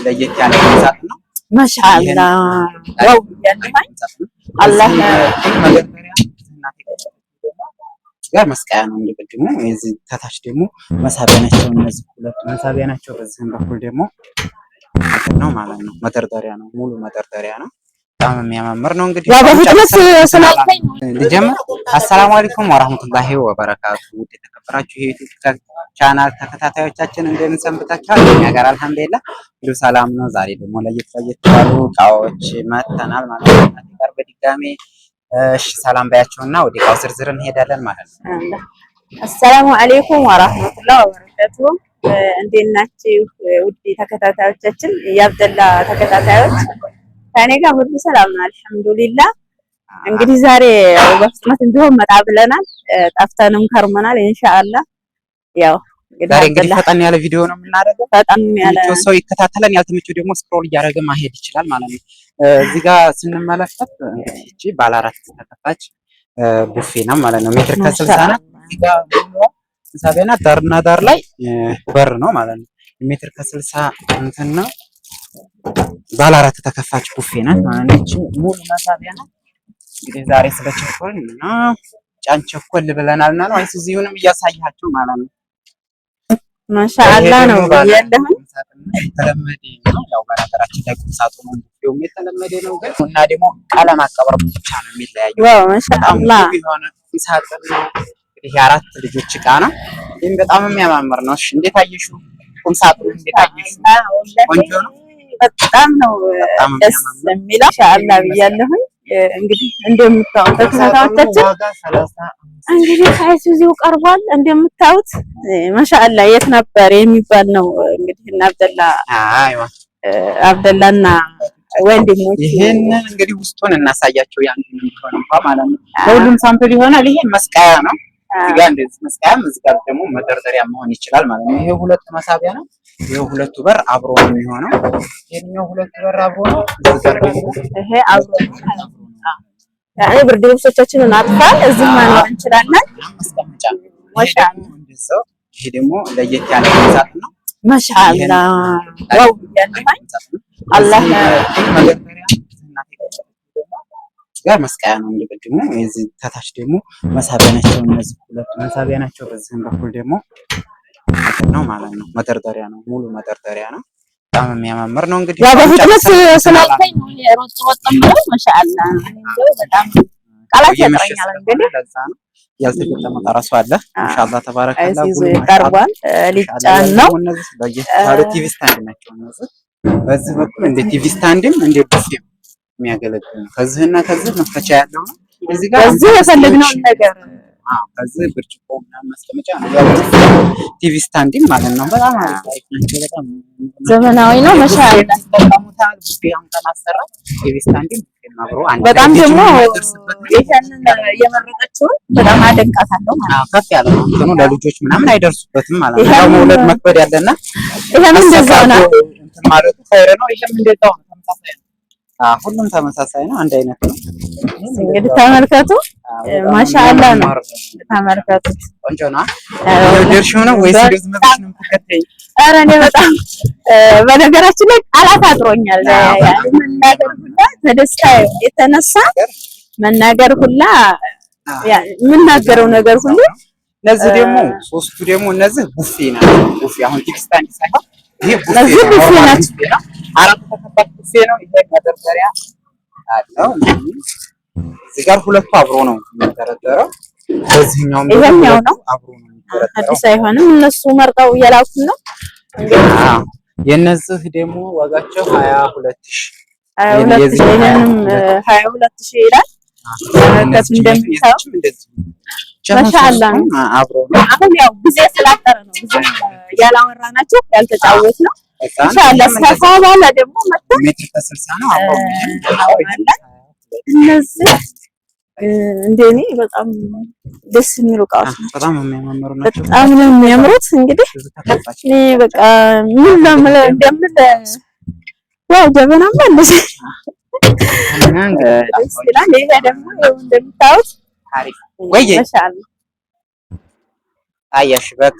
ለየት ያለ ሳጥን ነው። ማሻአላ wow ያለኝ አላህ። መደርደሪያ ጋር መስቀያ ነው። እንደቅድሙ የዚህ ከታች ደግሞ መሳቢያ ናቸው። እነዚህ ሁለቱ መሳቢያ ናቸው። በዚህም በኩል ደግሞ ነው ማለት ነው። መደርደሪያ ነው። ሙሉ መደርደሪያ ነው። በጣም የሚያማምር ነው። እንግዲህ ያው በፍጥነት ስላልከኝ ልጀምር። አሰላሙ አለይኩም ወራህመቱላሂ ወበረካቱ። ውድ የተከበራችሁ የዩቲዩብ ቻናል ተከታታዮቻችን እንደምን ሰንብታችኋል? እኛ ጋር አልሐምዱሊላህ ሁሉ ሰላም ነው። ዛሬ ደግሞ ለየት ለየት ያሉ እቃዎች መጥተናል ማለት ነው። እናቴ ጋር በድጋሜ እሺ፣ ሰላም ባያቸውና ወደ እቃው ዝርዝር እንሄዳለን ማለት ነው። አሰላሙ አለይኩም ወራህመቱላሂ ወበረካቱ። እንዴት ናችሁ ውድ ተከታታዮቻችን፣ የአብደላ ተከታታዮች? ከእኔ ጋር ሁሉ ሰላም ነው አልሐምዱሊላህ። እንግዲህ ዛሬ ያው በፍጥነት እንዲሆን መጣ ብለናል። ጠፍተንም ከርመናል። ኢንሻአላህ ያው ዛሬ እንግዲህ ፈጠን ያለ ቪዲዮ ነው የምናደርገው። ፈጠን ያለ የተመቸው ሰው ይከታተላል፣ ያልተመቸው ደግሞ scroll እያደረገ ማሄድ ይችላል ማለት ነው። እዚህ ጋር ስንመለከት እንግዲህ እቺ ባለ አራት ተከፋች ቡፌ ነው ማለት ነው። ሜትር ከ60 ናት። እዚህ ጋር መሳቢያ ናት። ዳርና ዳር ላይ በር ነው ማለት ነው። ሜትር ከ60 እንትን ነው። ባለ አራት ተከፋች ቡፌ ናት ማለት ነው። እቺ ሙሉ መሳቢያ ናት። እንግዲህ ዛሬ ስለቸኮልን እና ጫን ቸኮል ብለናልና ነው አይሱዚውንም እያሳያቸው ማለት ነው። ማሻአላ ነው ያለህን የተለመደ ነው። ያው በነገራችን ላይ ቁም ሳጥኑ ቡፌውም የተለመደ ነው፣ ግን እና ደግሞ ቀለም አቀባቡ ብቻ ነው የሚለያየው። wow ማሻአላ የሆነ ቁም ሳጥን ነው። እንግዲህ የአራት ልጆች እቃ ነው። ይህም በጣም የሚያማምር ነው። እሺ እንዴት አየሽው? ቁም ሳጥኑ እንዴት አየሽው? ቆንጆ ነው። በጣም ነው ደስ የሚለው። ማሻአላ ብያለሁኝ። እንግዲህ እንደምታዩት ተከታታዮቻችን እንግዲህ አይሱዚው ቀርቧል። እንደምታዩት ማሻአላ የት ነበር የሚባል ነው። እንግዲህ እና አብደላ አይዋ አብደላና ወንድሞች ይሄንን እንግዲህ ውስጡን እናሳያቸው ያንዱን እንኳን እንኳን ማለት ነው። ለሁሉም sample ይሆናል። ይሄ መስቀያ ነው። እዚህ ጋር እንደዚህ መስቀያም እዚህ ጋር ደግሞ መደርደሪያ መሆን ይችላል ማለት ነው። ይሄ ሁለት መሳቢያ ነው። ይሄ ሁለቱ በር አብሮ ነው የሚሆነው። ይሄኛው ሁለቱ በር አብሮ ነው። እዚህ ጋር ደግሞ ይሄ አብሮ ነው ማለት ነው። ያኔ ብርድ ልብሶቻችንን አጥፋን እዚህ ማኖር እንችላለን። ማስቀመጫ ማሻአላ። ይሄ ደግሞ ለየት ያለ ሳጥን ነው። ማሻአላ wow ያለኝ አላህ። መደርደሪያ ጋር መስቀያ ነው። እንደቅድሙ የዚህ ከታች ደግሞ መሳቢያ ናቸው። እነዚህ ሁለቱ መሳቢያ ናቸው። በዚህም በኩል ደግሞ ነው ማለት ነው። መደርደሪያ ነው። ሙሉ መደርደሪያ ነው። በጣም የሚያማምር ነው። እንግዲህ ያው በፍጥነት ስላልከኝ ነው ሮጥ ሮጥ የምለው። ማሻአላ በጣም ቃላት ያጥረኛል። እንግዲህ ለዛ ነው ያልተገጠመ ጠረሱ አለ። ኢንሻአላህ ተባረከላ። አይሱዙ ቀርቧል። ሊጫን ነው። እነዚህ ለየት ያሉ TV stand ናቸው። እነዚህ በዚህ በኩል እንደ TV stand ም እንደ ቡፌም የሚያገለግል ነው። ከዚህና ከዚህ መክፈቻ ያለው ነው። እዚህ ጋር በዚህ የፈለግነውን ነገር አዎ፣ ከዚህ ብርጭቆ ምናምን ማስቀመጫ ነው። ያው TV stand ም ማለት ነው። በጣም አሪፍ አሪፍ ናቸው። በጣም ዘመናዊ ነው። ማሻአላ ይጠቀሙታል። ቡፌ አሁን ከማሰራ TV stand ም አብሮ አንድ በጣም ላይ ደግሞ የሚደርስበት ነው። ይሄንን የመረጠችውን በጣም አደንቃታለሁ ማለት ነው። አዎ፣ ከፍ ያለ ነው እንትኑ ለልጆች ምናምን አይደርሱበትም ማለት ነው። ይሄም ያው መውለድ መክበድ ያለና ይሄም እንደዛው ነው። እንትን ማለቱ ኸይር ነው። ይሄም እንደዛው ነው፣ ተመሳሳይ ነው። አዎ፣ ሁሉም ተመሳሳይ ነው፣ አንድ አይነት ነው። እንግዲህ ተመልከቱ፣ ማሻአላ ነው። ተመልከቱት። ቆንጆ ነው። የወደድሽው ነው ወይስ እንደው ዝም ብለሽ ነው የምትከተይኝ? ኧረ እኔ በጣም በነገራችን ላይ ቃላት አጥሮኛል። ያኔ መናገር ሁላ ከደስታ የተነሳ መናገር ሁላ የምናገረው ነገር ሁሉ እነዚህ ደግሞ ሶስቱ ደግሞ እነዚህ ቡፌ ናቸው። ቡፌ አሁን TV stand ሳይሆን ይሄ ቡፌ እነዚህ ነው። ቡፌ normal ናቸው። ቡፌ ነው። አራት ተከፋች ቡፌ ነው። ይሄ መደርደሪያ አለው። እዚህ ጋር ሁለቱ አብሮ ነው የሚደረደረው። በዚህኛውም ደግሞ ይሄኛው ሁለቱ ነው። አብሮ ነው የሚደረደረው። አዲስ አይሆንም። እነሱ መርጠው እየላኩን ነው። አዎ፣ የእነዚህ ደግሞ ዋጋቸው 22,000። 22 የዚህ ሺህ ይሄንም 22,000 ይላል። ተመልከቱ እንደምታየው ማሻአላ ነው። አብሮ ነው። አሁን ያው ጊዜ ስላጠረ ነው ብዙም ያላወራናቸው ያልተጫወት ነው። ኢንሻአላህ ሰፋ ባለ ደግሞ መጥተን ሜትር ከ60 ነው አብሮ ነው። እናወራለን። እነዚህ እንደኔ በጣም ደስ የሚሉ እቃዎች ናቸው። በጣም የሚያማምሩ ናቸው። በጣም ነው የሚያምሩት። እንግዲህ ብዙ ተከፋች እኔ በቃ ምን ለምለ እንደምል ያው ጀበናም አለ እና እንግዲህ ደስ ይላል። ይሄ ደግሞ ያው እንደምታዩት አሪፍ ወይ ማሻአላ አያሽ በቃ።